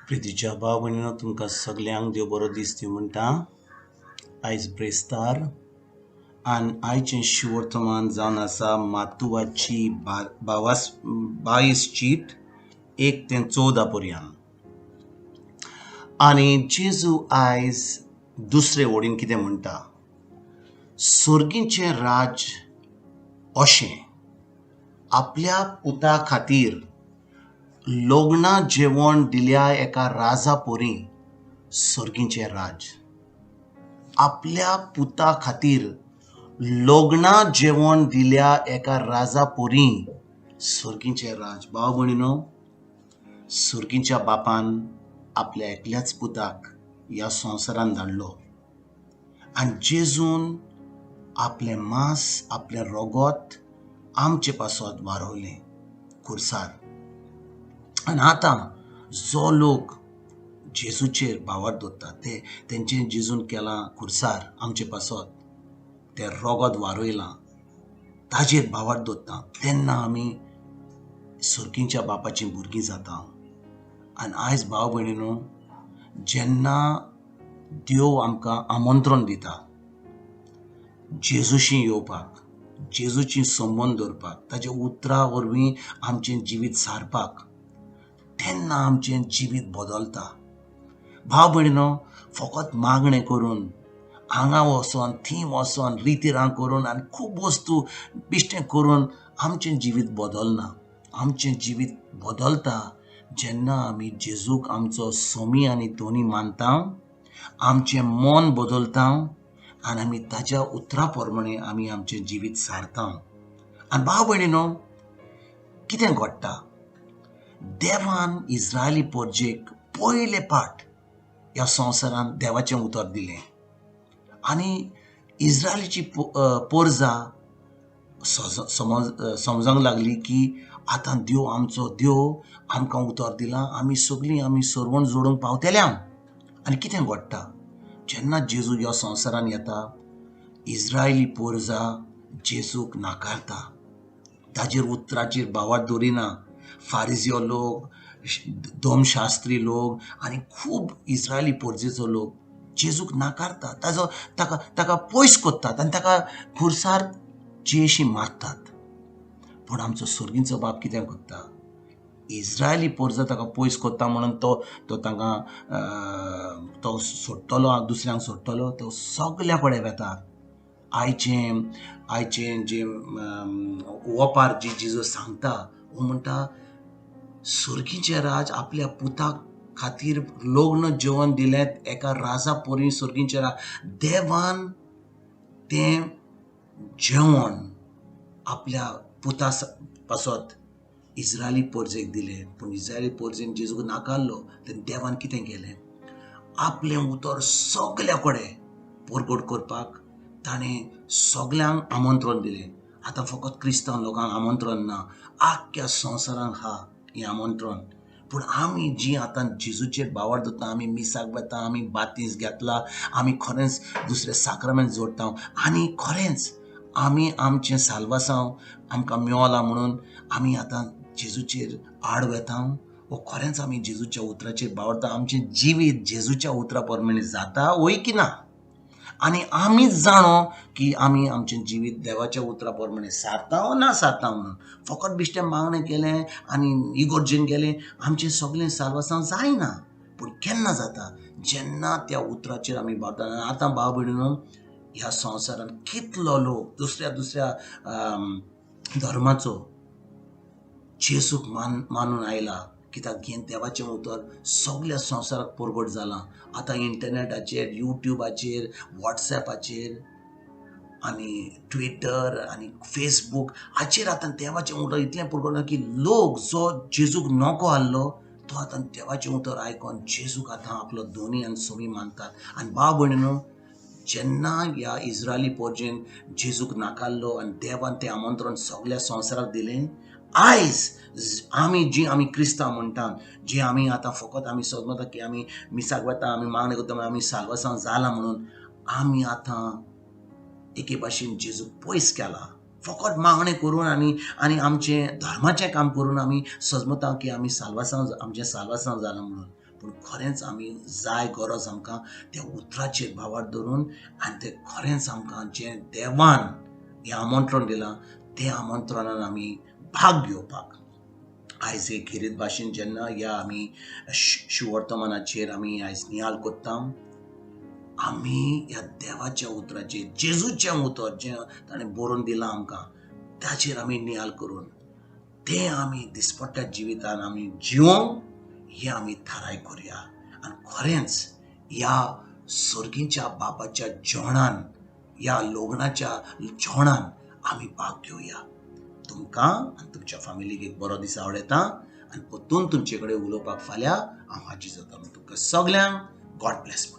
प्रितीच्या भाव भयणीनो, तुमकां सगल्यांक देव बरो दीस दिवं म्हणटा. आयज ब्रेस्तार आनी आयचें शिवर्तमान जावन आसा मातुवाची 22 चीट 1 ते 14 पर्यंत. आनी जेजू आयज दुसरे वडीन कितें म्हणटा, सर्गीचें राज अशें आपल्या पुता खातीर लग्ना जेवण दिल्या एका राजा परी. सर्गीचें राज आपल्या पुता खातीर लग्ना जेवण दिल्या एका राजा परी सर्गीचें राज. भाव भयणीनो, सर्गीच्या बापान आपल्या एकल्याच पुताक ह्या संवसारान धाडलो आनी जेजून आपलें मांस आपलें रगत आमचे पासत वारवलें खुर्सार. आनी आतां जो लोक जेजूचेर भावार्थ दवरता ते तेंचें जेजून केलां खुर्सार आमचे पासत तें रगत वारयलां ताजेर भावार्थ दवरता तेन्ना आमी सर्गीच्या बापाचीं भुरगीं जाता. आनी आयज भाव भयणीनो, जेन्ना देव आमकां आमंत्रण दिता जेजूशी येवपाक, जेजूची संबंद दवरपाक, ताच्या उतरां वरवीं आमचें जिवीत सारपाक, तेन्ना आमचें जिवीत बदलता. भाव भयणीनो, फकत मागणें करून हांगा वचोन थंय वचोन रितिरां करून आनी खूब वस्तू बिश्टें करून आमचें जिवीत बदलना. आमचें जिवीत बदलता जेन्ना आमी जेजूक आमचो सोमी आनी धोनी मानता, आमचें मन बदलता आनी आमी ताच्या उतरा प्रमाणे आमी आमचें जिवीत सारता. आनी भाव भयणीनो, कितें घडटा, देवान इस्रायली परजेक पयले पाट ह्या संवसारांत देवाचें उतर दिलें आनी इस्रायलीची पोरजा समजूंक लागली की आतां देव आमचो देव आमकां उतर दिलां, आमी सगळीं आमी सर्वण जोडूंक पावतले. आनी कितें घडटा, जेन्ना जेजू ह्या संवसारांत येता इस्रायली पोरजा जेजूक नाकारता, ताजेर उतराचेर भावार्थ दवरिना. फारिजियो लोक, धर्मशास्त्री लोक आनी खूब इस्रायली पोरजेचो लोक जेजूक नाकारता, ताजो ताका ताका पयस करतात आनी ताका खुर्सार जेशी मारतात. पूण आमचो सर्गीचो बाप कितें करता, इस्रायली पोरजा ताका पयस करता म्हणून तो तो तांकां तो सोडटलो, दुसऱ्यांक सोडटलो, तो सगल्या कडेन वेता. आयचें आयचें जें ओपार जी जेजू सांगता, वो म्हणटा सर्गीचें राज आपल्या पुताक खातीर लग्न जेवण दिलें एका राजा परी. सर्गीचें राज देवान तें जेवण आपल्या पुता पासत इस्रायली पोरजेक दिलें. पूण इस्रायली पोरजेन जेजूक नाकारलो तेन्ना देवान कितें केलें, आपलें उतर सगल्या कडेन परगट करपाक ताणें सगल्यांक आमंत्रण दिलें. आतां फकत क्रिस्तांव लोकांक आमंत्रण ना, आख्ख्या संवसारांक आहा हें आमंत्रण. पूण आमी जीं आतां जेजूचेर भावार्थ दवरता, आमी मिसाक वता, आमी बातीस घेतला, आमी खरेंच दुसरें साक्रामेंत जोडटा आनी खरेंच आमी आमचें साल्वासांव आमकां मेवलां म्हणून आमी आतां जेजूचेर आड वेता वो खरेंच आमी जेजूच्या उतराचेर भावार्थ, आमचें जिवीत जेजूच्या उतरा प्रमाणे जाता वय की ना. आनी आमीच जाणो की आमी आमचें जिवीत देवाच्या उतरा प्रमाणे सारता वो ना सारता म्हणून. फकत बिश्टें मागणें केलें आनी इगोर्जेन गेलें आमचें सगळें साल्वासांव जायना. पूण केन्ना जाता, जेन्ना त्या उतराचेर आमी भावता. आतां भाव भयणीनो, ह्या संवसारांत कितलो लोक दुसऱ्या दुसऱ्या धर्माचो जेजूक मानून आयला, कित्याक हें देवाचें उतर सगल्या संवसाराक परगट जालां. आतां इंटरनेटाचेर, युट्यूबाचेर, वॉट्सएपाचेर आनी ट्विटर आनी फेसबूक हाचेर आतां देवाचें उतर इतलें परगट जालां की लोक जो जेजूक नको आहलो तो आतां देवाचें उतर आयकोन जेजूक आतां आपलो धोनी आनी सोमी मानतात. आनी भाव भयणीनो, जेन्ना ह्या इस्रायली पोरजेन जेजूक नाकारलो आनी देवान तें आमंत्रण सगल्या संवसाराक दिलें, आयज आमी जी आमी क्रिस्तांव म्हणटात, जी आमी आतां फकत आमी समजता की आमी मिसाक वता, आमी मागणें करता, आमी साल्वासांव जालां म्हणून आमी आतां एके भाशेन जेजूक पयस केला. फकत मागणें करून आनी आनी आमचें धर्माचें काम करून आमी सजमता की आमी साल्वासांव, आमचें साल्वासांव जालां म्हणून. पूण खरेंच आमी जाय गरज आमकां त्या उतराचेर भावार धरून आनी तें खरेंच आमकां जें देवान हें आमंत्रण दिलां तें आमंत्रणान आमी भाग घेवपाक. आयज हे खेरीत भाशेन जेन्ना ह्या आमी शुवर्तमानाचेर आमी आयज नियाल कोत्ता, आमी ह्या देवाच्या उतराचेर, जेजूचें उतर जें ताणें बरोवन दिलां आमकां, ताचेर आमी नियाल करून तें आमी दिसपट्ट्या जिवितान आमी जिवोंक हें आमी थाराय करुया. आनी खरेंच ह्या सर्गीच्या बापाच्या जेवणान, ह्या लग्नाच्या जेवणान आमी भाग घेवया. तुमकां आनी तुमच्या फामिलीक एक बरो दीस आवडटा आनी परतून तुमचे कडेन उलोवपाक फाल्यां हांव हाजीर जाता. तुमकां सगल्यांक गॉड ब्लेस.